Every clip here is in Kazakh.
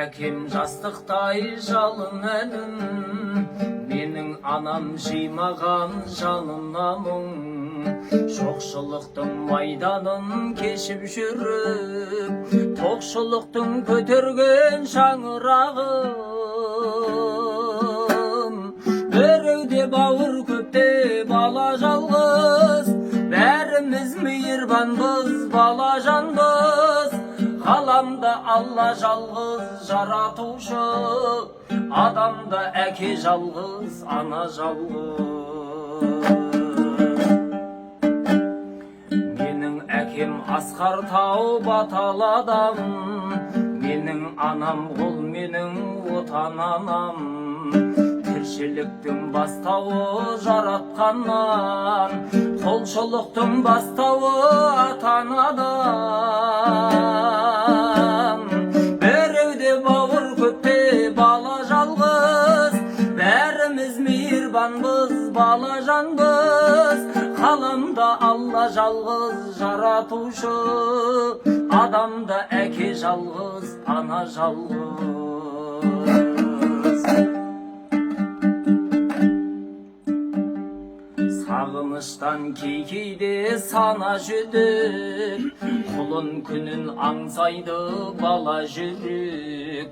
Әкем жастықтай жалын әлім, менің анам жимаған жанына мұң. Жоқшылықтың майданын кешіп жүріп, тоқшылықтың көтерген шаңырағын. Біреуде бауыр, көпте бала жалғыз, бәріміз мейірбанбыз, бала жанбыз. Ғаламда Алла жалғыз жаратушы, адамда әке жалғыз, ана жалғыз. Менің әкем асқар тау батал адам, менің анам ол менің отан анам. Тіршіліктің бастауы жаратқаннан, құлшылықтың бастауы ата анадан. Біреуде бауыр, көпте бала жалғыз, бәріміз мейірбанбыз, бала жанбыз. Ғаламда Алла жалғыз жаратушы, адамда әке жалғыз, ана жалғыз. Сағыныштан кей кейде сана жүдеп, құлын күнін аңсайды бала жүрек.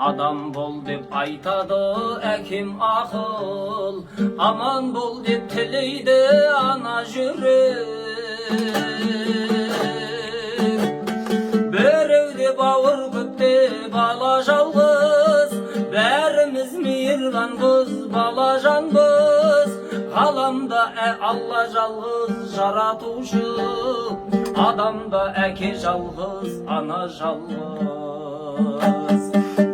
Адам бол деп айтады әкем ақыл, аман бол деп тілейді ана жүрек. Біреуде бауыр, көпте бала жалғыз, бәріміз мейірбанбыз, бала жанбыз. Ғаламда Алла жалғыз жаратушы, адамда әке жалғыз, ана жалғыз.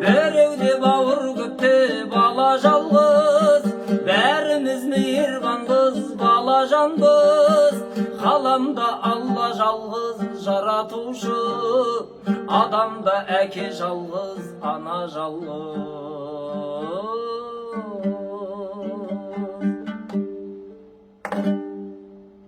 Біреуде бауыр, көпте бала жалғыз, бәріміз мейірбанбыз, бала жанбыз. Ғаламда Алла жалғыз жаратушы, адамда әке жалғыз, ана жалғыз.